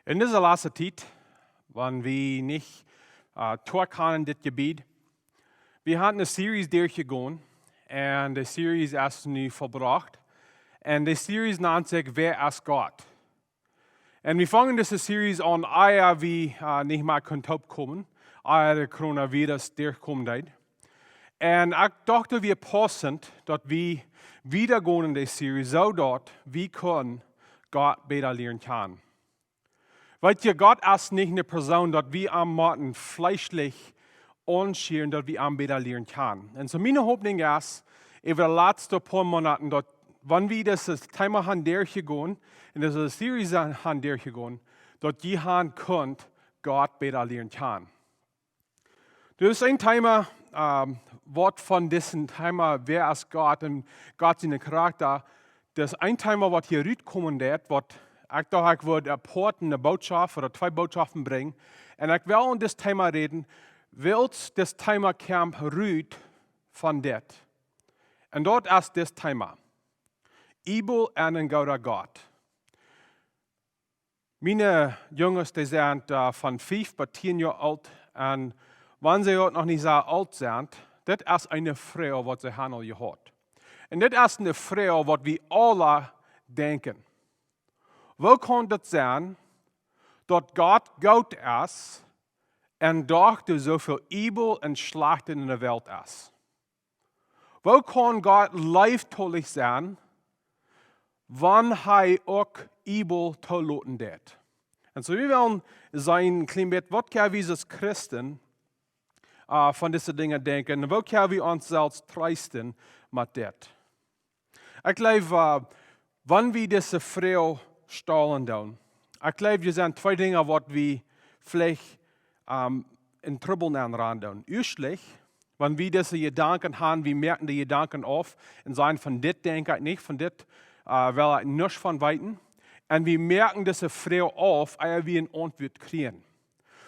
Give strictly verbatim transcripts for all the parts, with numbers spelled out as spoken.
En dise latste Tiet, wan wie nich uh, doa kaun en dit Jebiet, wie haben eene Series derchjegonen. Un de Series es nu vollbrocht. Un de Series nant sikj Wäa es Gott? Un wie fungen dise Series aun, ea wie uh, nich mea kunnen toopkomen, ea de Coronavirus derchkomen deed. Un ekj docht, daut wia paussent, daut wie wieda gonen en de Series, soo daut wie kunnen Gott bäta lieren kjanen. Weet jie, Gott es nich eene Persoon, daut wie am motten fleeschlich aunschieren, daut wie am bäta lieren kjanen. Un soo miene Hopninj es, äwa de latste poa Moonaten, daut wan wie dit Thema haben derchjegonen, un dise Series haben derchjegonen, daut jie haben kunt Gott bäta lieren kjanen. Dus een Thema, um, waut von dit Thema, Wäa es Gott un Gott sien Karakta, daut es een Thema, waut hia rutkomen deed, waut ekj docht, ekj wudd apoat eene Bootschoft ooda twee Bootschoften brinjen. Un ekj well aun dit Thema räden, wiels dit Thema kjemt rut von dit. Un daut es dit Thema: Ebel un een gooda Gott. Miene Junges, dee sent uh, von fief bat tieen Joa oolt. Un wan see uk noch nich soo oolt sent, dit es eene Froag, waut see haben aul jehaut. Un dit es eene Froag, waut wie aula denkjen: Woo kaun daut sennen, daut Gott goot es un doch doa soo väl Ebel un Schlajchtet en de Welt es? Woo kaun Gott leeftolich sennen, wan hee uk Ebel tooloten deed? Un soo, wie wellen seenen een kjlien bät, waut kjenn wie aus Christen uh, von dise Dinja denkjen? Un woo kjenn wie ons selfst treesten met dit? Ekj jleew, uh, wan wie dise Froag stalen doonen, ekj jleew, doa sent twee Dinja, waut wie veleicht um, en Trubbel nenn rannen doonen. Ieeschtlich, wan wie dise Jedanken haben, wie moaken de Jedanken auf un sajen: Von dit denkj ekj nich, von dit uh, well ekj nuscht von weeten. Un wie moaken dise Froag auf, ea wie eene Auntwuat kjrieen.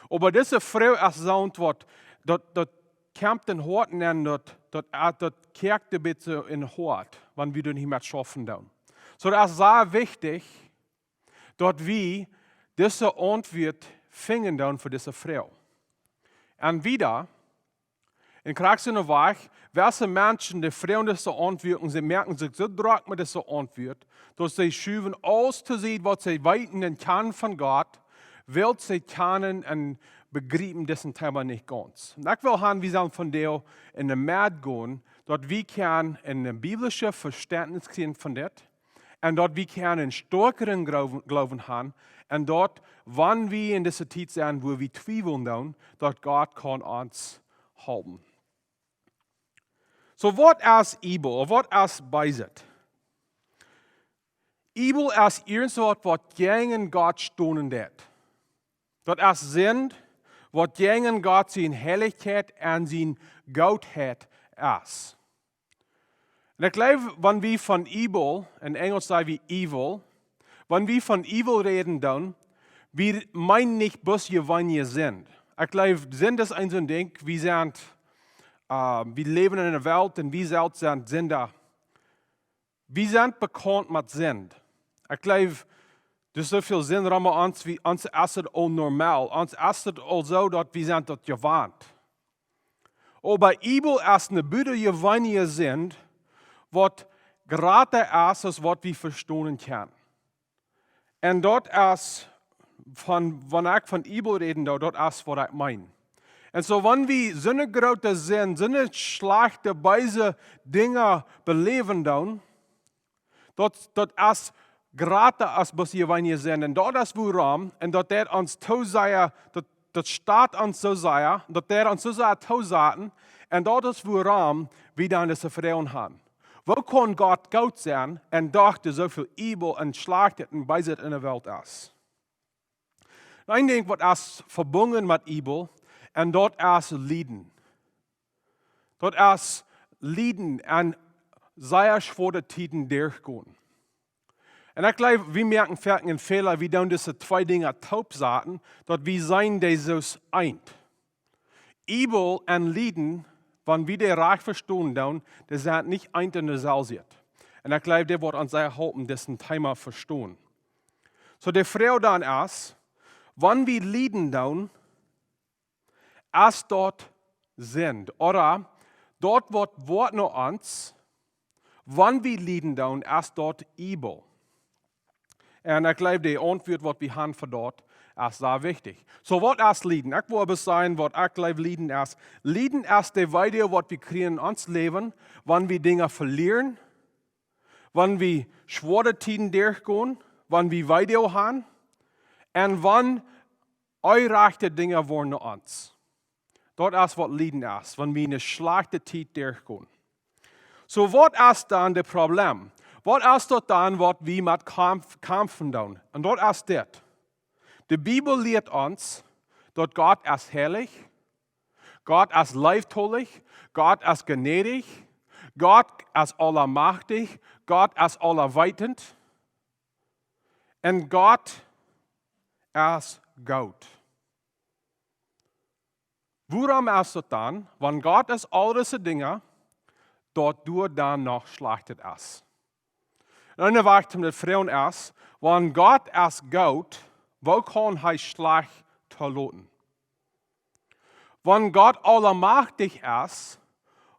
Oba dise Froag es soo waut, daut, daut kjemt em Hoat nenn, daut, daut, uh, daut kjricht een bät em Hoat, wan wie doa nich met schaufen doonen. Soo, daut es sea wichtich, daut wie dise Auntwuat finjen doonen fa dise Froag. Un wieda, en krakjt soo ne Wajch, wäa sent Menschen, dee froagen dise Auntwuat, see moaken sikj soo drock met dise Auntwuat, daut see schuwen aules to Sied, waut see weeten un kjanen von Gott, wiels see kjanen un bejriepen dit Thema nich gaunz. Un ekj well haben, wie sellen von dee en de Med gonen, daut wie kjennen een biblische Vestentnis kjrieen von dit, un daut wie kjennen een stoakjren Gloowen, Gloowen haben, un daut, wan wie en dise Tiet sent, wua wie twieweln doonen, daut Gott kaun ons halpen. Soo, waut es Ebel? Waut es Beeset? Ebel es irjentwaut, waut jäajen Gott stonen deit. Daut es Sind, waut jäajen Gott siene Heilichkjeit un siene Gootheit es. Un ekj jleew, wan wie von Ebel, en Enjelsch saj wie evil, wan wie von evil räden doonen, wie meenen nich bloos jeweenelje Sind. Ekj jleew, Sind es een soon Dinkj, wie sent, uh, wie läwen en eene Welt un wie selfst sent Sinda. Wie sent bekaunt met Sind. Ekj jleew, doa es soo väl Sind rom ons, wie, ons es daut aul normal. Ons es daut aul soo, daut wie sent daut jewant. Oba Ebel es eene butajeweenelje Sind, waut jrata es aus waut wie vestonen kjennen. Un daut es, von, wan ekj von Ebel räden doo, daut es waut ekj meen. Un soo, wan wie soone groote Sind, soone schlajchte, beese Dinja beläwen doonen, daut, daut es jrata aus bloos jeweenelje Sind. Un daut es wuarom, un daut deit ons too sea, daut, daut steit ons soo sea, daut deit ons soo sea toosaten, un daut es wuarom wie dan dise Froagen haben. Woo kaun Gott goot sennen un doch doa soo väl Ebel un Schlajchtet un Beeset en de Welt es? Een Dinkj, waut es vebungen met Ebel, un daut es Lieden. Daut es Lieden un sea schwoare Tieden derchgonen. Un ekj jleew, wie moaken foaken een Fäla, wie doonen dise twee Dinja toopsaten, daut wie seenen dee soo aus eent. Ebel un Lieden, wan wie dee rajcht vestonen doonen, dee sent nich eent un deselwje. Un ekj jleew, dit woat ons sea halpen, dit Thema vestonen. Soo, de Froag dan es, Wan wie lieden doonen, es daut Sind? Ooda daut waut woat no ons, wan wie lieden doonen, es daut evil? Un ekj jleew, de Auntwuat waut wie haben fa daut es sea wichtich. Soo, waut es lieden? Ekj well bloos sajen waut ekj jleew lieden es. Lieden es de Weedoag waut wie kjrieen en ons Läwen, wan wie Dinja velieren, wan wie schwoare Tieden derchgonen, wan wie Weedoag haben, un wan onjerajchte Dinja woaren no ons. Daut es waut lieden es, wan wie eene schlajchte Tiet derchgonen. Soo, waut es dan daut Problem? Waut es daut dan waut wie met Kaumf, kjamfen doonen? Un daut es dit. De Bibel lieet ons daut Gott es heilich, Gott es leeftolich, Gott es jnädich, Gott es aulmajchtich, Gott es aulweetend un Gott es goot. Wuarom es daut dan, wan Gott es aul dise Dinja, daut doa dan noch Schlajchtet es? Un eene Wajch toom daut froagen es, wan Gott es goot, woo kaun hee Schlajcht toloten? Wan Gott aulmajchtich es,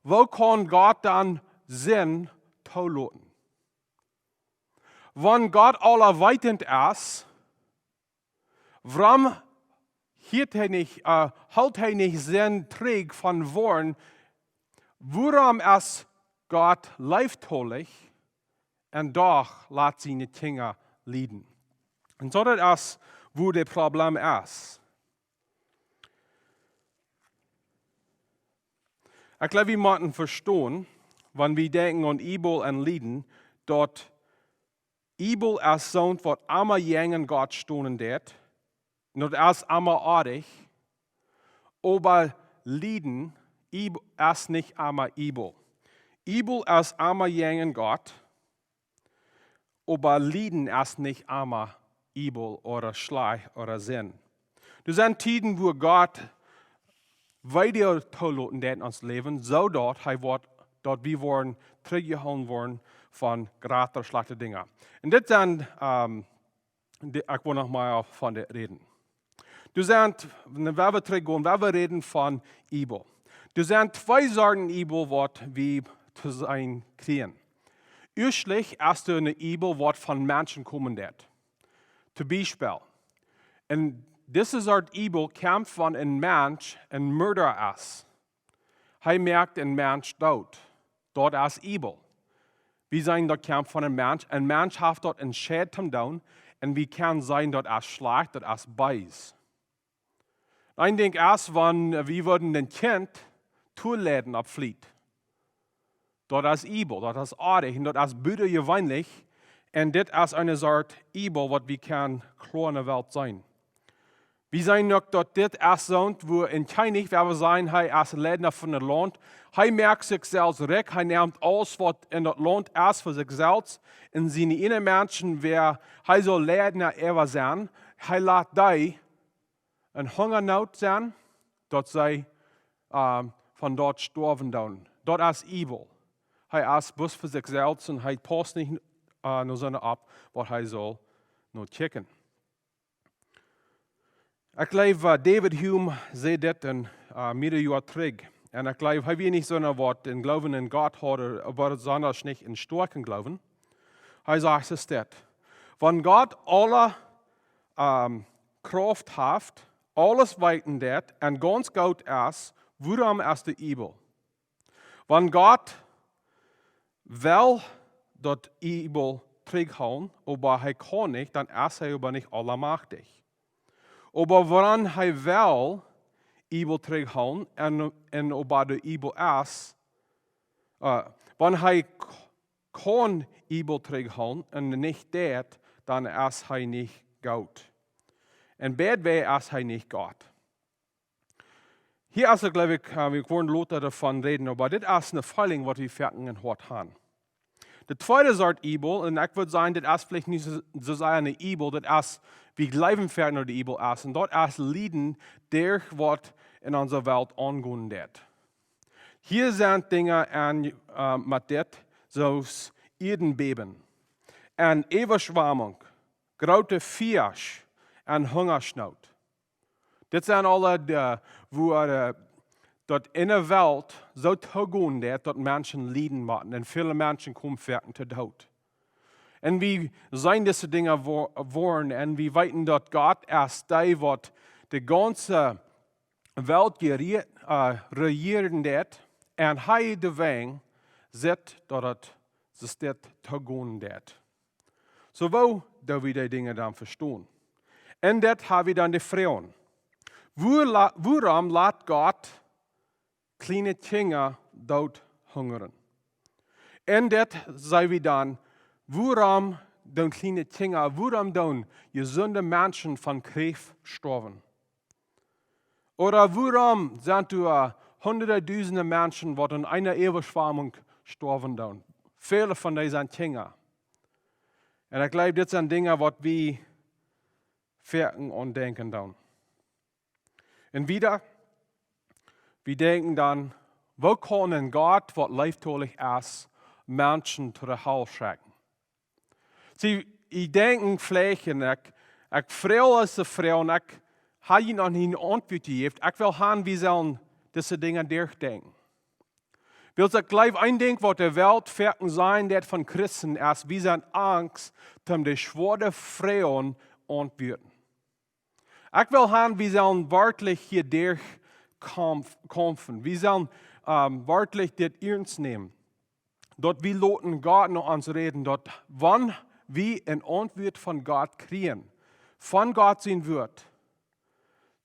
woo kaun Gott dan Sind toloten? Wan Gott aulweetend es, wuarom hilt hee nich, äh, hilt hee nich Sind trigj von woaren? Wuarom es Gott leeftolich un doch lat siene Kjinja lieden? Un soo daut es, wua daut Problem es. Ekj jleew, wie motten vestonen, wan wie denkjen aun evil un lieden, daut evil es soont waut emma jäajen Gott stonen deit, un daut es emma oajch, oba lieden, evil, es nich emma evil. Evil es emma jäajen Gott, oba lieden es nich emma evil ooda schlajcht ooda Sind. Doa sent Tieden wua Gott Weedoag toloten deit en ons Läwen, soo daut hee woat, daut wie woaren trigjjehoolen woaren von jratre schlajchte Dinja. Un dit sent, ähm, de, ekj well noch mol von dit räden. Doa sent, wan wie trigjgonen, wan wie räden von evil. Doa sent twee Sorten evil waut wie to seenen kjrieen. Ieeschtlich es doa een evil waut von Menschen komen deit. Toom Biespel, un dise Sort evil kjemt von een Mensch, een Mörda es. Hee moakt een Mensch doot. Daut es evil. Wie seenen daut kjemt von een Mensch. Een Mensch haft daut entscheet to doonen. Un wie kjennen seenen daut es schlajcht, daut es bees. Een Dinkj es, wan wie wudden een Kjint tooleiden opp Fliet. Daut es evil, daut es oajch un daut es butajeweenlich. Un dit es eene Sort evil waut wie kjennen kloa enne Welt seenen. Wie seenen uk daut dit es soont wua een Kjennich, wan wie sajen, hee es Leida von daut Launt, hee moakt sikj selfst rikj, hee nemt aules waut en daut Launt es fa sikj selfst, un siene ieejne Menschen, wäa hee saul Leida äwa sennen, hee lat dee en Hunga, Noot sennen, daut see, ähm, von doa stoawen doonen. Daut es evil. Hee es bloos fa sikj selfst un hee pausst nich, äh, no soone opp, waut hee saul no kjikjen. Ekj jleew, äh, David Hume säd dit een, äh, mea Joa trigj. Un ekj jleew, hee wia nich soona waut een Gloowen en Gott haud, oba besonda nich een stoakjen Gloowen. Hee sajcht es dit: Wan Gott aule, ähm, Krauft haft, aules weeten deit un gaunz goot es, wuarom es doa evil? Wan Gott well daut evil trigjhoolen, oba hee kaun nich, dan es hee oba nich aulmajchtich. Oba wan hee well evil trigjhoolen un, un oba doa evil es, äh, wan hee k-, kaun evil trigjhoolen un nich deit, dan es hee nich goot. Un beid Wäaj es hee nich Gott. Hia es, jleew ekj, äh, wie woaren lota doavon räden, oba dit es een feeling waut wie foaken em Hoat haben. De tweede Sort evil, un ekj wudd sajen, dit es veleicht nich soo, soo sea een evil, dit es, wie jleewen foaken daut evil es, un daut es lieden derch waut en onse Welt aungonen deit. Hia sent Dinja aun, äh, met dit, soo aus Ieedbäben un Äwaschwemmunk, groote Fiasch en Hungasnoot. Dit sent aule de, wua daut enne Welt soo toogonen deit, daut Menschen lieden motten. Un väle Menschen komen foaken to Doot. Un wie seenen dise Dinja woaren un wie weeten, daut Gott es dee, waut de gaunze Welt rejieren deit. Un hee de Wajch sitt, daut et soo steit toogonen deit. Soo, woo doo wie dee Dinja dan vestonen? Un daut ha wie dan de Froag: Wuarom lat Gott kjliene Kjinja doot hungren? Un daut see wie dan: Wuarom doonen kjliene Kjinja, wuarom doonen jesunde Menschen von Kjräft stoawen? Ooda wuarom sent doa hundade dusende Menschen, waut en eene Äwaschwamunk stoawen doonen? Väle von dee sent Kjinja. Un ekj jleew, dit sent Dinja, waut wie foaken aun denkjen doonen. Un wieda, wie denkjen dan: Woo kaun een Gott, waut leeftolich es, Menschen to de Hal schekjen? See, jie denkjen veleicht, un ekj, ekj froag dise Froag un ekj ha junt noch nich eene Auntwuat jejäft. Ekj well han, wie sellen dise Dinja derchdenkjen. Wiels ekj jleew, een Dinkj, waut de Welt foaken seenen deit von Christen, es, wie sent angst, om de schwoare Froagen auntwuaten. Ekj well han, wie sellen werkjlich hia derch kjamfen. Wie sellen werkjlich dit iernst nämen, daut wie loten Gott no ons räden, daut wan wie eene Auntwuat von Gott kjrieen, von Gott sien Wuat,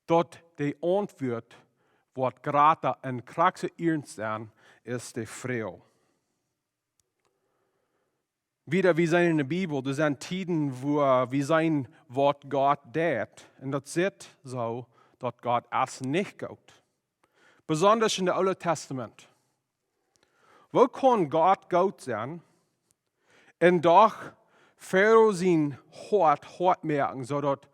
daut de Auntwuat woat jrata un krakjt soo iernst sennen aus de Froag. Wieda, wie seenen en de Bibel, doa sent Tieden, wua wie seenen, waut Gott deit, un daut sitt soo, daut Gott es nich goot. Besondasch en de Oole Testament. Woo kaun Gott goot sennen un doch Farao sien Hoat hoat moaken, soo daut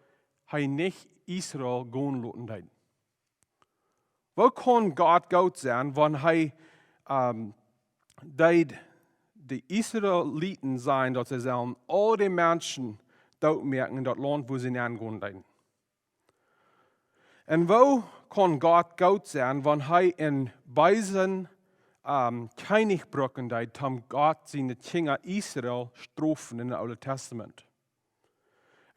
hee nich Israel gonen loten deed? Woo kaun Gott goot sennen, wan hee deed de Israeliten sajen, daut see sellen aul de Menschen doot moaken en daut Launt, wua see nenn gonen deeden? Un woo kaun Gott goot sennen, wan hee een beesen Kjennich brucken deed, om Gott siene Kjinja Israel strofen en daut Oole Testament?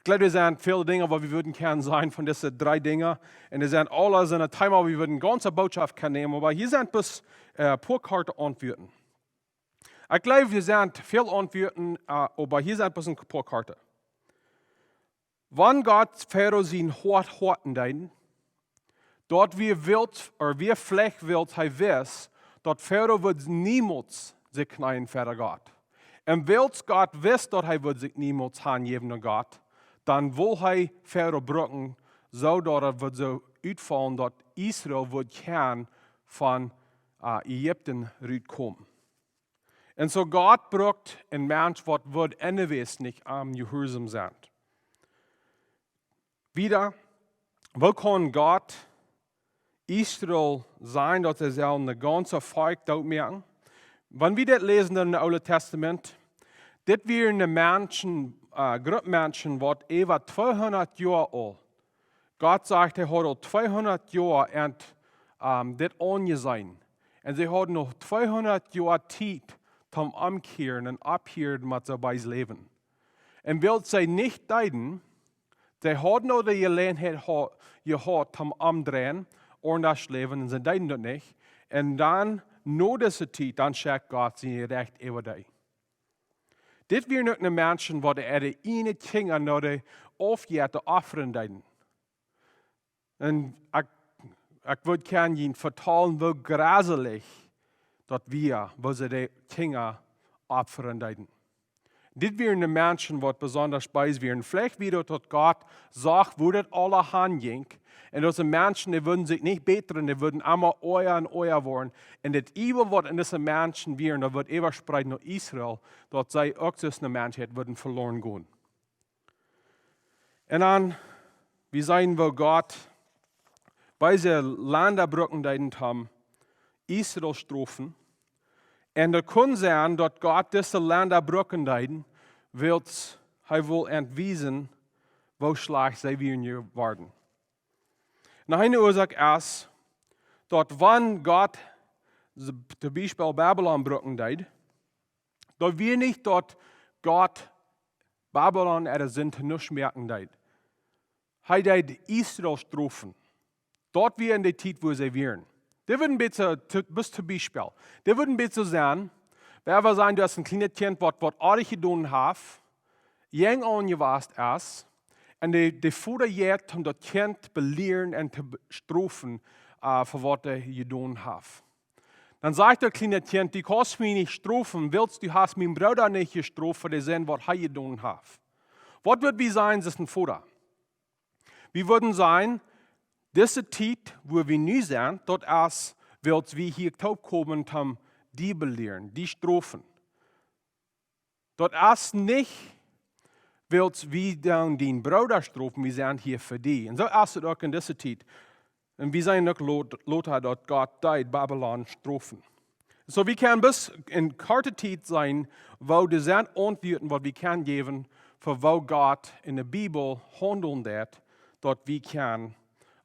Ekj jleew, doa sent väle Dinja, waut wie wudden kjennen sajen von dise dree Dinja. Un dee sent aule soone Teema, wua wie wudden gaunze Bootschoft kjennen nämen, oba hia sent bloos poa korte Auntwuaten. Ekj jleew, doa sent väl Auntwuaten, oba hia sent bloos een poa korte. Wan Gott Farao sien Hoat hoaten deed, daut wia wiels, ooda wia veleicht wiels hee wist, daut Farao wudd niemols sikj kjneeen ver Gott. Un wiels Gott wist, daut hee wudd sikj niemols hanjäwen no Gott, dan wull hee Farao brucken, soo daut et wudd soo utfaulen, daut Israel wudd kjennen von Ägipten rutkomen. Un soo Gott brukt een Mensch, waut wudd ennewäajes nich am jehuarsom sennen. Wieda, woo kaun Gott Israel sajen, daut see sellen een gaunzet Volkj doot moaken? Wan wie dit läsen en daut Oole Testament, dit wieren de Menschen, Grupp Menschen, waut äwa tweehundat Joa aul, Gott sajcht, hee haud aul tweehundat Joa an dit aunjeseenen. Un see hauden noch tweehundat Joa Tiet toom omkjieren un opphieren met soo bees läwen. Un wiels see nich deeden, see hauden aul de Jeläajenheit jehaut toom omdreien, aundasch läwen, un see deeden daut nich. Un dan, no dise Tiet, dan schekjt Gott sien Jerecht äwa dee. Dit wieren uk de Menschen, waut äare ieejne Kjinja no de Aufjetta opfren deeden. Un ekj wudd kjennen junt vetalen, woo jreselich daut wia, woo see de Kjinja opfren deeden. Dit wieren de Menschen, waut besondasch bees wieren. Veleicht wia daut, daut Gott sach, wua daut aula han jinkj. Un dise Menschen, dee wudden sikj nich bätren, dee wudden emma oaja un oaja woaren. Un dit Äwel, waut en dise Menschen wia, daut wudd äwaspreeden no Israel, daut see uk aus ne Menschheit wudden veloren gonen. Un dan, wie seenen, woo Gott beese Lenda brucken deed, om Israel strofen. Un daut kunn sennen, daut Gott dise Lenda brucken deed, wiels hee wull ent wiesen, woo schlajcht see wieren jeworden. Noch eene Uasoak es, daut wan Gott, toom Biespel, Babilon brucken deed, daut wia nich daut Gott Babilon äare Sind nuscht moaken deed. Hee deed Israel strofen. Daut wia en de Tiet, wua see wieren. Dit wudd een bät, to, bloos toom Biespel. Dit wudd een bät soo sennen, wan wie sajen, du hast een kjlienet Kjint, waut, waut oajch jedonen haft, jung aunjewast es, un de, de Voda jeit, om daut Kjint belieren un to be-, strofen, äh, fa waut hee jedonen haft. Dan sajcht daut kjliene Kjint: "Du kaust mie nich strofen, wiels du hast mienen Brooda nich jestroft fa de Sind, waut hee jedonen haft." Waut wudd wie sajen, es een Voda? Wie wudden sajen, dise Tiet, wua wie nu sent, daut es, wiels wie hia toopkomen, om die belieren, die strofen. Daut es nich, wiels wie dan dien Brooda strofen, wie sent hia fa die. Un soo es et uk en dise Tiet. Un wie seenen uk lot-, lota, daut Gott deed Babilon strofen. Soo, wie kjennen bloos en korte Tiet seenen, woo doa sent Auntwuaten, waut wie kjennen jäwen, fa woo Gott en de Bibel haundlen deed, daut wie kjennen,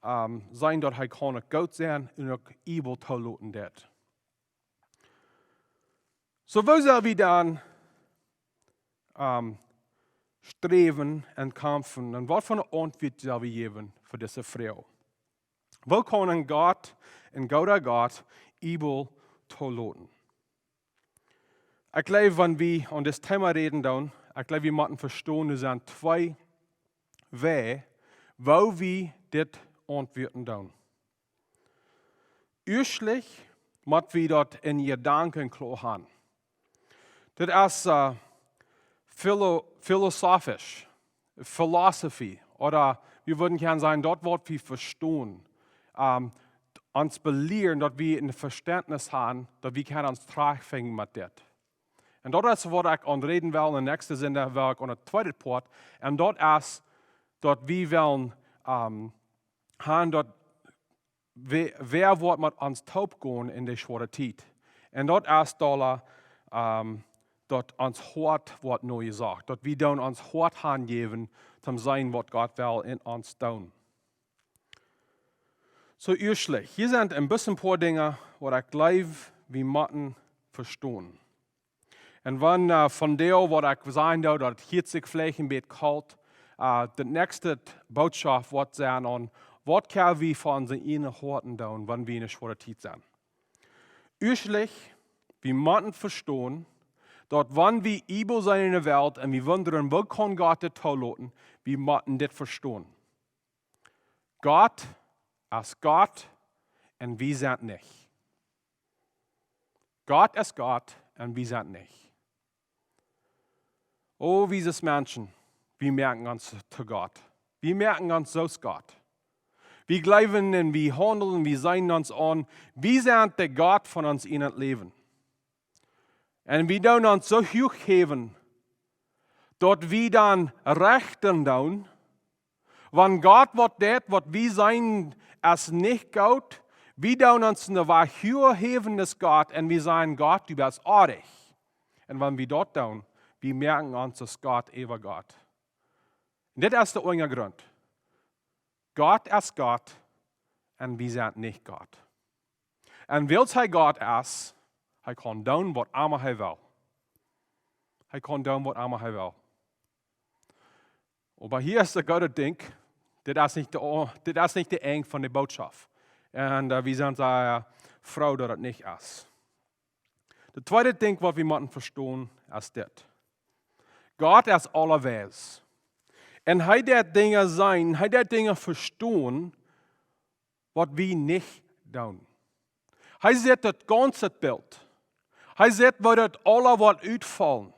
ähm, seenen, daut hee kaun uk goot sennen un uk evil toloten deed. Soo, woo sell wie dan, ähm, sträwen un kjamfen? Un waut fa eene Auntwuat sell wie jäwen fa dise Froag? Woo kaun een Gott, een gooda Gott, evil toloten? Ekj jleew, wan wie aun dit Thema räden doonen, ekj jleew, wie motten vestonen, doa sent twee Wäaj, woo wie dit auntwuaten doonen. Ieeschtlich mott wie daut en Jedanken kloa haben. Dit es, äh, philo-, philosophisch, philosophy, ooda wie wudden kjennen sajen, daut waut wie vestonen, ähm, ons belieren, daut wie een Vestentnis haben, daut wie kjennen ons trigjfinjen met dit. Un daut es waut ekj aun räden well, un de näakjste Sindach well ekj aun daut tweede Poat. Un daut es, daut wie wellen, ähm, haben, daut wäa, wäa woat met ons toop gonen en de schwoare Tiet. Un daut es dolla, ähm, daut ons Hoat woat nojesajcht. Daut wie dan ons Hoat hanjäwen, om to seenen, waut Gott well en ons doonen. Soo, ieeschtlich, hia sent een bät een poa Dinja, waut ekj jleew, wie motten vestonen. Un wan, äh, vondoag, waut ekj sajen doo, daut hieet sikj veleicht een bät kolt, äh, de näakjste Bootschoft woat sennen aun, waut kjenn wie von onse ieejne Hoaten doonen, wan wie en eene schwoare Tiet sent. Ieeschtlich, wie motten vestonen, daut wan wie evil sent en de Welt un wie wundren, woo kaun Gott dit toloten, wie motten dit vestonen. Gott es Gott un wie sent nich. Gott es Gott un wie sent nich. O, wie aus Menschen, wie moaken ons to Gott. Wie moaken ons soo aus Gott. Wie jleewen un wie haundlen, wie seenen ons aun, wie sent de Gott von ons ieejnet Läwen. Un wie doonen ons soo huach häwen, daut wie dan rechten doonen, wan Gott waut deit, waut wie seenen, es nich goot, wie doonen ons en de Wajch huach häwen aus Gott un wie sajen: "Gott, du best oajch." Un wan wie daut doonen, wie moaken ons aus Gott äwa Gott. Un dit es de Unjagrunt. Gott es Gott un wie sent nich Gott. Un wiels hee Gott es, hee kaun doonen waut emma hee well. Hee kaun doonen waut emma hee well. Oba hia es de goode Dinkj, dit es nich de, dit es nich de Enj von de Bootschoft. Un, äh, wie sent sea froo, daut et nich es. De tweede Dinkj, waut wie motten vestonen, es dit. Gott es aulawise. Un hee deit Dinja seenen, hee deit Dinja vestonen, waut wie nich doonen. Hee sitt daut gaunze Bilt. Hee sitt, woo daut aula woat utfaulen.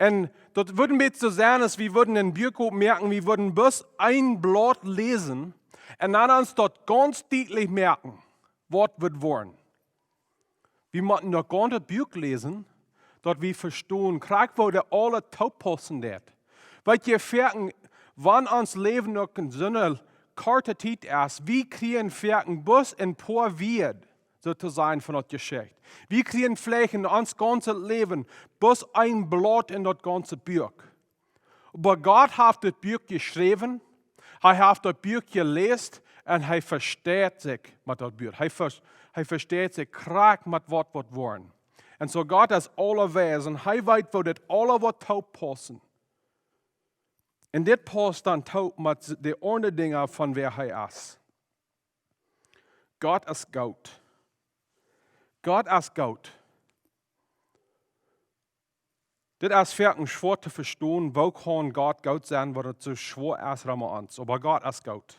Un daut wudd een bät soo sennen, aus wie wudden een Buak opmoaken, wie wudden bloos een Blaut läsen un dan ons daut gaunz dietlich moaken, waut woat woaren. Wie motten daut gaunze Buak läsen, daut wie vestonen, krakjt woo daut aules toopaussen deit. Weet jie, foaken, wan ons Läwen uk en soone korte Tiet es, wie kjrieen foaken bloos een poa Wieed, soo to sajen, von daut Jeschicht. Wie kjrieen veleicht en ons gaunzet Läwen bloos een Blaut en daut gaunze Buak. Oba Gott haft dit Buak jeschräwen, hee haft daut Buak jeläst un hee vesteit sikj met daut Buak. Hee, ver, hee vesteit sikj krakjt met waut woat woaren. Un soo Gott es aulawise un hee weet, woo dit aula woat toopaussen. Un dit paust dan toop met de aundre Dinja von wäa hee es. Gott es goot. Gott es goot. Dit es foaken schwoa to vestonen, woo kaun Gott goot sennen, wan et soo schwoa es rom ons. Oba Gott es goot.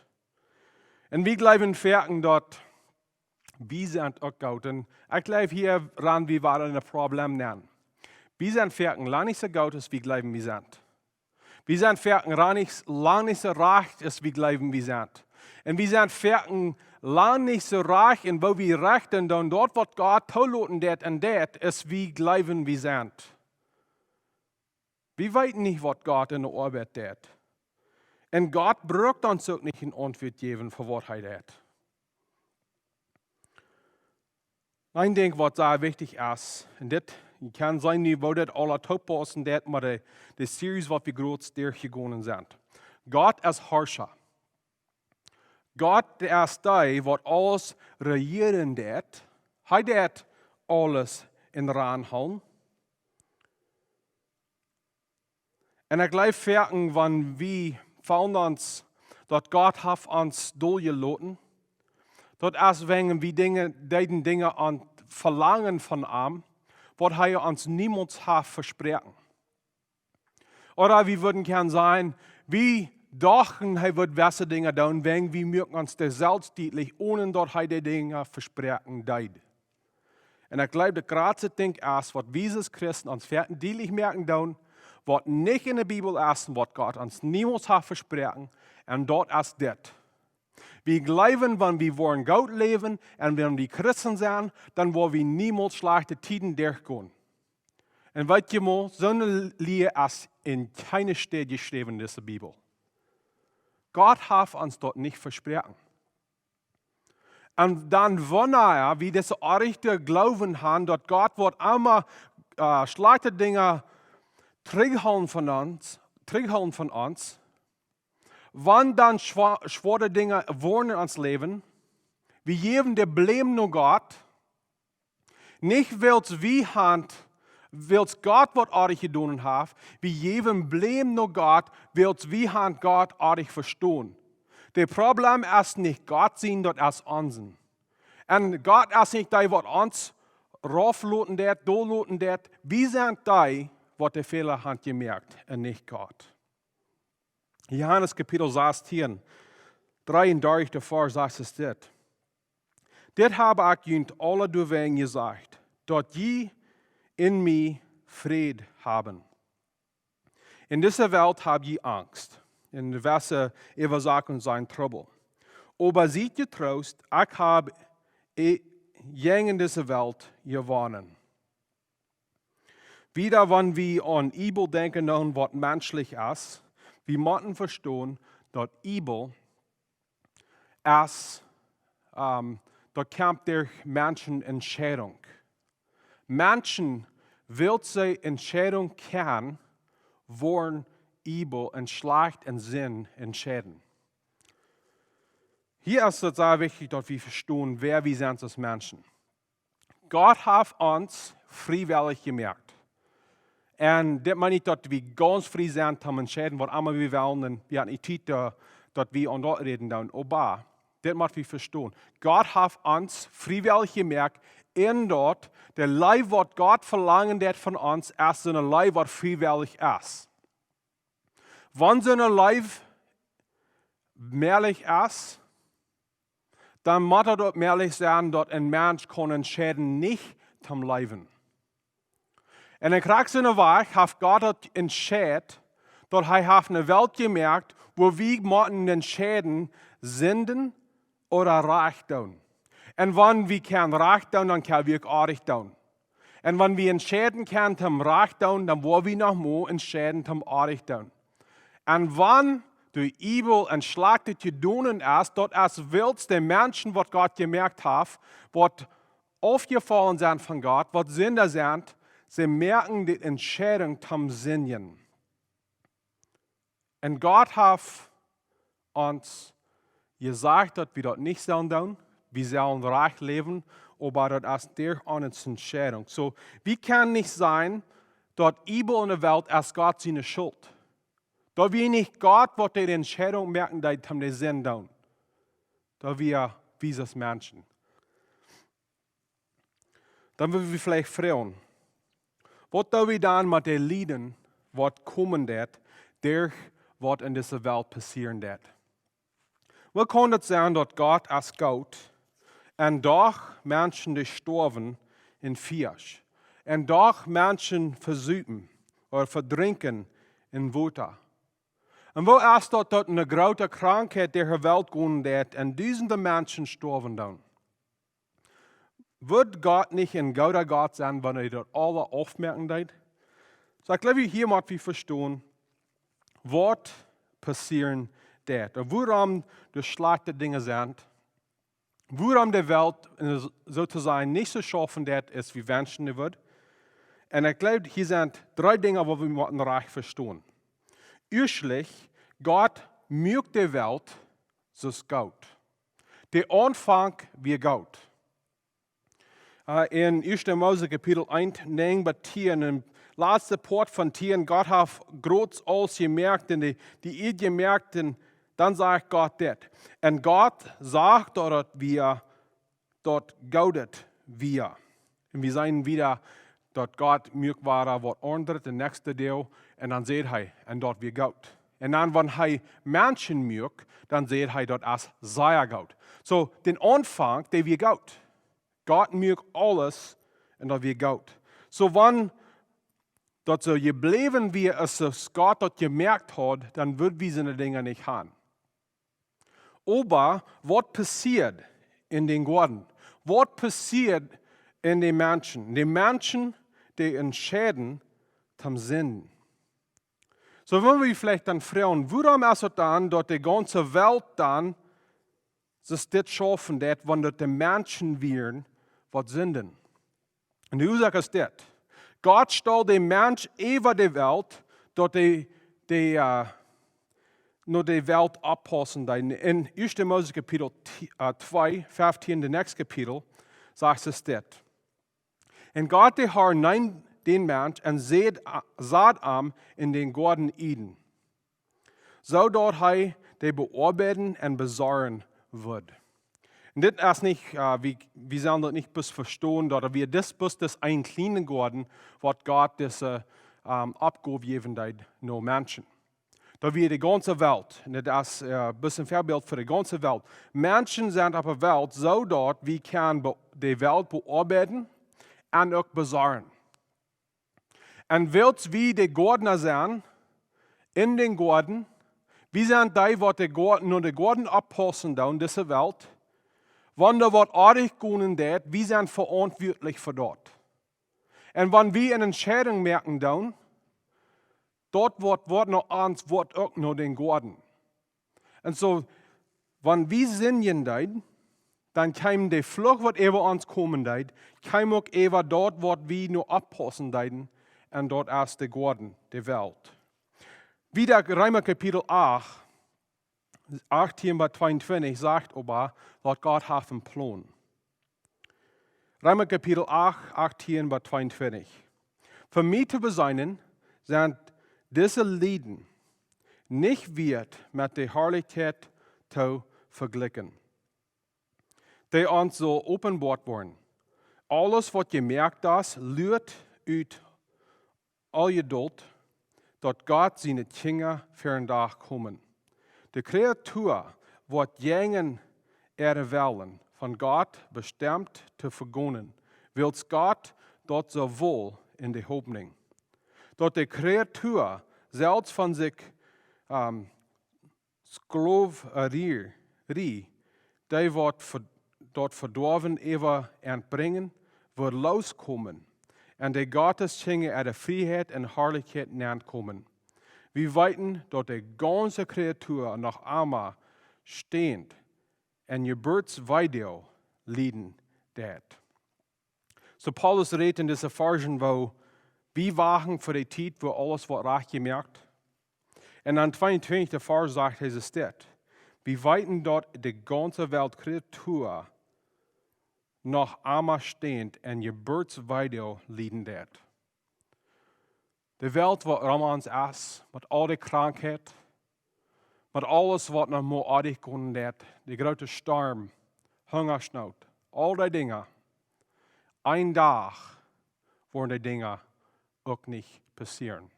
Un wie jleewen foaken daut wie sent uk goot. Un ekj jleew hia ran, wie wieren een Problem nämen. Wie sent foaken lang nich soo goot aus wie jleewen wie sent. Wie sent foaken lang nich, lang nich soo rajcht aus wie jleewen wie sent. Un wie sent foaken lang nich soo rajcht un woo wie rechten doonen daut waut Gott tooloten deit un deit, aus wie jleewen wie sent. Wie weeten nich waut Gott enne Oabeit deit. Un Gott brukt ons uk nich eene Auntwuat jäwen fa waut hee deit. Een Dinkj waut sea wichtich es, un dit, jie kjennen seenen nu woo dit aula toopaussen deit, oba de, de Series waut wie groots derchjegonen sent. Gott es Harscha. Gott es dee waut aules rejieren deit. Hee deit aules en Rand hoolen. Un ekj jleew foaken, wan wie feelen ons, daut Gott haft ons doljeloten, daut es wäajen wie Dinja, deeden Dinja aun velangen von am, waut hee ons niemols haft vesproaken. Ooda wie wudden kjennen sajen, wie dochten, hee wudd jewesse Dinja doonen, wäajen wie muaken ons daut selfst dietlich, onen daut hee de Dinja vesproaken deed. Un ekj jleew, daut jratste Dinkj es, waut wie aus Christen ons foaken dietlich moaken doonen, waut nich enne Bibel es un waut Gott ons niemols haft vesproaken, un daut es dit. Wie jleewen, wan wie woaren goot läwen un wan wie Christen sent, dan woa wie niemols schlajchte Tieden derchgonen. Un weet jie mau, soone Lia es en kjeene Städ jeschräwen en dise Bibel. Gott haft ons daut nich vesproaken. Un dan, wan wie dise oaje Gloowen haben, daut Gott woat emma, äh, schlajchte Dinja trigjhoolen von ons, trigjhoolen von ons, wan dan schwa-, schwoare Dinja woaren en ons Läwen, wie jäwen de Blame no Gott, nich wiels wie haben, wiels Gott waut oajch jedonen haft, wie jäwen Blame no Gott, wiels wie haben Gott oajch vestonen. De Problem es nich Gott sien, daut es onsen. Un Gott es nich dee waut ons raufloten deit, dolloten deit. Wie sent dee waut de Fäla haben jemoakt un nich Gott. Johanes Kapitel sastieen, dreeundartich, de Varsch sass es dit. Dit hab ekj junt aula doawäajen jesajcht, daut jie en mie Fräd haben. En dise Welt hab jie Angst. En de jewesse Äwasajunk sajen Trubbel. Oba siet jetroost, ekj hab e-, jäajen dise Welt jewonnen. Wieda, wan wie aun Ebel denkjen, dan waut menschlich es, wie motten vestonen, daut Ebel es, ähm, daut kjemt derch Menschen Entscheidung. Menschen, wiels see Entscheidung kjennen, woaren Ebel un schlajcht un Sind entscheiden. Hia es et sea wichtich, daut wie vestonen, wäa wie sent aus Menschen. Gott haft ons friewellich jemoakt. Un dit meent nich, daut wie gaunz frie sent toom entscheiden, waut emma wie wellen, un wie haben nich Tiet, äh, daut wie aun daut räden doonen. Oba, dit mott wie vestonen. Gott haft ons friewellich jemoakt, un daut, de Leew waut Gott velangen deit von ons, es soone Leew waut friewellich es. Wan soone Leew mäajlich es, dan mott et uk mäajlich sennen, daut een Mensch kaun entscheiden, nich toom leewen. Un en krakjt soone Wajch haft Gott daut entscheit, daut hee haft eene Welt jemoakt, wua wie motten entscheiden, sinden ooda rajcht doonen. Un wan wie kjennen rajcht doonen, dan kjenn wie uk oajch doonen. Un wan wie entscheiden kjennen toom rajcht doonen, dan woa wie noch mol entscheiden toom oajch doonen. Un wan doa Ebel un Schlajchtet jedonen es, daut es wiels de Menschen, waut Gott jemoakt haft, waut aufjefollen sent von Gott, waut Sinda sent, see moaken de Entscheidung toom sindjen. Un Gott haft ons jesajcht, daut wie daut nich sellen doonen. Wie sellen rajcht läwen, oba daut es derch onse Entscheidunk. Soo, wie kjennen nich sajen, daut Evil enne Welt es Gott siene Schult. Daut wia nich Gott, waut de Entscheidunk moaken deed, om de Sind doonen. Daut wia wie aus Menschen. Dan wudden wie veleicht froagen, waut doo wie dan met de Lieden, waut komen deit, derch waut en dise Welt passieren deit? Woo kaun daut sennen, daut Gott es goot, un doch Menschen, dee stoawen en Fiesch, un doch Menschen vesupen ooda vedrinkjen en Wota? Un woo es daut, daut eene groote Krankheit derch de Welt gonen deit un dusende Menschen stoawen doonen? Wudd Gott nich een gooda Gott sennen, wan hee daut aula aufmoaken deed? Soo, ekj jleew, hia mott wie vestonen, waut passieren deit un wuarom de schlajchte Dinja sent, wuarom de Welt, eh, soo to sajen, nich soo schaufen deit, aus wie wenschen, dee wudd. Un ekj jleew, hia sent dree Dinja, waut wie motten rajcht vestonen. Ieeschtlich, Gott muak de Welt soo goot. De Aunfank wia goot. Eh, en Ieeschte Mose Kapitel eent, näajen bat tieen, em latste Poat von tieen, Gott haft groots aules jemoakt, un de, de Ieed jemoakt, un dan sajcht Gott dit. Un Gott sach, daut et wia, daut goot et wia. Un wie seenen wada, daut Gott muak wada waut aundret, de näakjste Deel, un dan säd hee, un daut wia goot. Un dan, wan hee Menschen muak, dan säd hee, daut es sea goot. Soo, dän Aunfank, dee wia goot. Gott muak aules un daut wia goot. Soo, wan daut soo jebläwen wia, aus, aus Gott daut jemoakt haud, dan wudd wie soone Dinja nich han. Oba waut passieed en dän Goaden? Waut passieed en de Menschen? De Menschen, dee entscheiden toom sinden. Soo, wudden wie veleicht dan froagen, wuarom es et dan, daut de gaunze Welt dan soo dit schaufen deit, wan daut de Menschen wieren, waut sinden? Un de Uasoak es dit. Gott stald dän Mensch äwa de Welt, daut dee, dee, eh, no de Welt oppaussen deed. En Ieeschte Mose Kapitel t-, eh, twee, feftieen, de näakjste Kapitel, sajcht et dit. Un Gott, de Har, neem dän Mensch un säd-, sad am en dän Goaden Eden, soo daut hee dee beoabeiden un besorjen wudd. Un dit es nich, eh, wie, wie sellen daut nich bloos vestonen, daut wia dis bloos dis een kjliena Goaden, waut Gott dise, ehm, Oppgow jäwen deed no Menschen. Daut wia de gaunze Welt. Un dit es, eh, bloos een Väabilt fa de gaunze Welt. Menschen sent opp de Welt, soo daut wie kjennen be-, de Welt beoabeiden un uk besorjen. Un wiels wie de Goadna sent en dän Goaden, wie sent dee, waut de Goa-, no de Goaden oppaussen doonen, dise Welt, wan doa waut oajch gonen deit, wie sent veauntwuatlich fa daut. Un wan wie eene Entscheidunk moaken doonen, daut woat, woat no ons, woat uk no dän Goaden. Un soo, wan wie sindjen deeden, dan kjeem de Fluch, waut äwa ons komen deed, kjeem uk äwa daut, waut wie no oppaussen deeden, un daut es de Goaden, de Welt. Wada Reema Kapitel acht, achtieen bat tweeuntwintich sajcht oba, daut Gott haft een Plon. Reema Kapitel acht, achtieen bat tweeuntwintich. Fa mie to beseenen sent dise Lieden nich wieet met de Harlichkjeit to vejlikjen, dee ons saul openboat woaren. Aules, waut jemoakt es, luat ut aul Jedult, daut Gott siene Kjinja väaren Dach komen. De Kreatua woat jäajen äare Wellen von Gott bestemt to vegonen, wiels Gott daut soo wull, en de Hopninj, daut de Kreatua selfst von sikj, ehm, Sklowarie, dee waut ve-, daut Vedoawen äwa an brinjen, woat loskomen, un de Gottes Kjinja äare Frieheit un Harlichkjeit nenkomen. Wie weeten, daut de gaunze Kreatua noch emma stänt un Jeburtsweedoag lieden deit. Soo Paulus rät en dise Varschen, woo wie wachten fa de Tiet, woo aules woat rajcht jemoakt. En dan tweeuntwintich, de Varsch sajcht, hee es dit: Wie weeten, daut de gaunze Welt Kreatua noch emma stänt un Jeburtsweedoag lieden deit. De Welt, waut rom ons es, met aul de Krankheit, met aules, waut noch mau oadich gonen deit, de groote Storm, Hungasnoot, aul dee Dinja. Een Dach woaren dee Dinja uk nich passieren.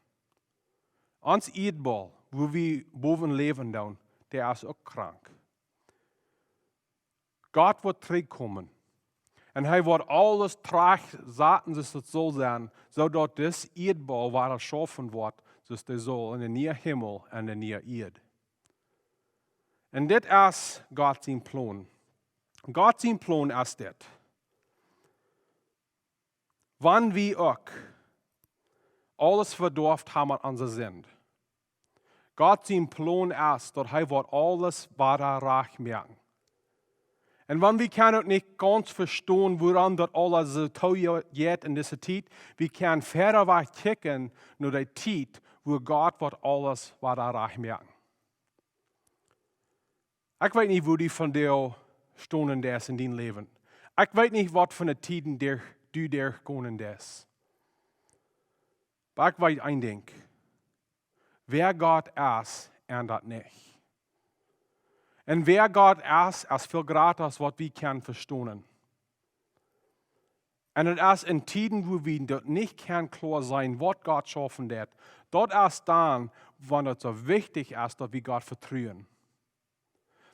Ons Ieedbaul, wua wie bowen läwen doonen, dee es uk krank. Gott woat trigjkomen. Un hee woat aules trigjsaten, soo aus daut saul sennen, soo daut dis Ieedbaul wada schaufen woat, soo aus dee saul, en de niee Himmel un de niee Ieed. Un dit es Gott sien Plon. Gott sien Plon es dit. Wan wie uk aules vedoaft haben aun onse Sind, Gott sien Plon es, daut hee woat aules wada rajcht moaken. Un wan wie kjennen uk nich gaunz vestonen, wuarom daut aules soo too jeit en dise Tiet, wie kjennen wieda wajch kjikjen no dee Tiet, wua Gott woat aules wada rajcht moaken. Ekj weet nich, wua du vondoag stonen deist en dien Läwen. Ekj weet nich, waut fa Tieden derch, du derchgonen deist. Oba ekj weet een Dinkj. Wäa Gott es, endat nich. Un wäa Gott es, es väl jrata aus waut wie kjennen vestonen. Un daut es en Tieden, wua wie daut nich kjennen kloa seenen, waut Gott schaufen deit. Daut es dan, wan daut soo wichtich es, daut wie Gott vetruen.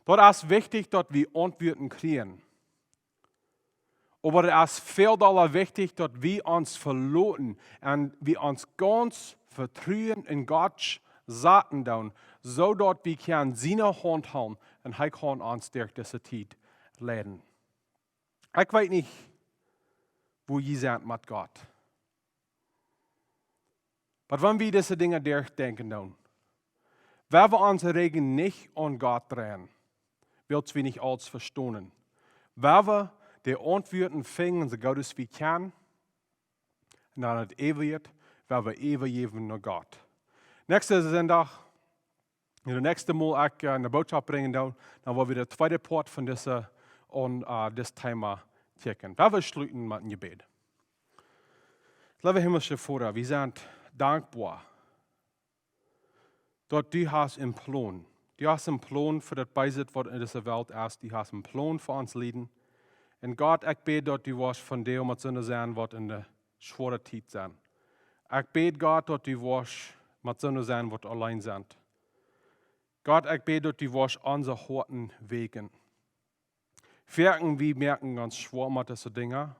Daut es wichtich, daut wie Auntwuaten kjrieen. Oba daut es väl dolla wichtich, daut wie ons veloten un wie ons gaunz Vetruen en Gott saten doonen, soo daut wie kjennen siene Haunt hoolen un hee kaun ons derch dise Tiet leiden. Ekj weet nich, wua jie sent met Gott. Oba wan wie dise Dinja derchdenkjen doonen, wan wie ons Rikj nich aun Gott dreien, wiels wie nich aules vestonen, wan wie de Auntwuaten finjen, soo goot aus wie kjennen, un dan daut äwaje, wan wie äwajäwen no Gott. Näakjsten Sindach, de näakjste Mol ekj, äh, ne Bootschoft brinjen doo, dan woa wie de tweede Poat von dise, aun, äh, dit Thema kjikjen. Wan wie schluten met een Jebäd. Leewa himlischa Voda, wie sent dankboa, daut du hast een Plon. Du hast een Plon fa daut Beese, waut en dise Welt es. Du hast een Plon fa ons Lieden. Un Gott, ekj bäd, daut du woascht vondoag met soone sennen, waut en de schwoare Tiet sent. Ekj bäd, Gott, daut du woascht met soone sennen, waut auleen sent. Gott, ekj bäd, daut du woascht onse Hoaten wäakjen. Foaken wie moaken ons schwoa met dise Dinja.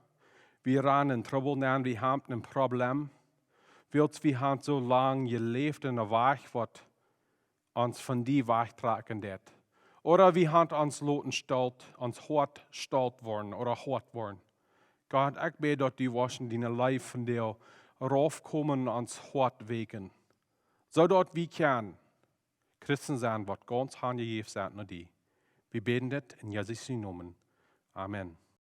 Wie rannen en Trubbel nenn, wie haben een Problem. Wiels wie haben soo lang jeläft en een Wajch, waut ons von die wajchtrakjen deit. Ooda wie haben ons loten stolt, ons Hoat stolt woaren ooda hoat woaren. Gott, ekj bäd, daut du woascht en diene Leew vondoag raufkomen un ons Hoat wäakjen. Soo daut wie kjennen Christen sennen, waut gaunz hanjejäft sent no die. Wie bäden dit en Jesus sienen Nomen. Amen.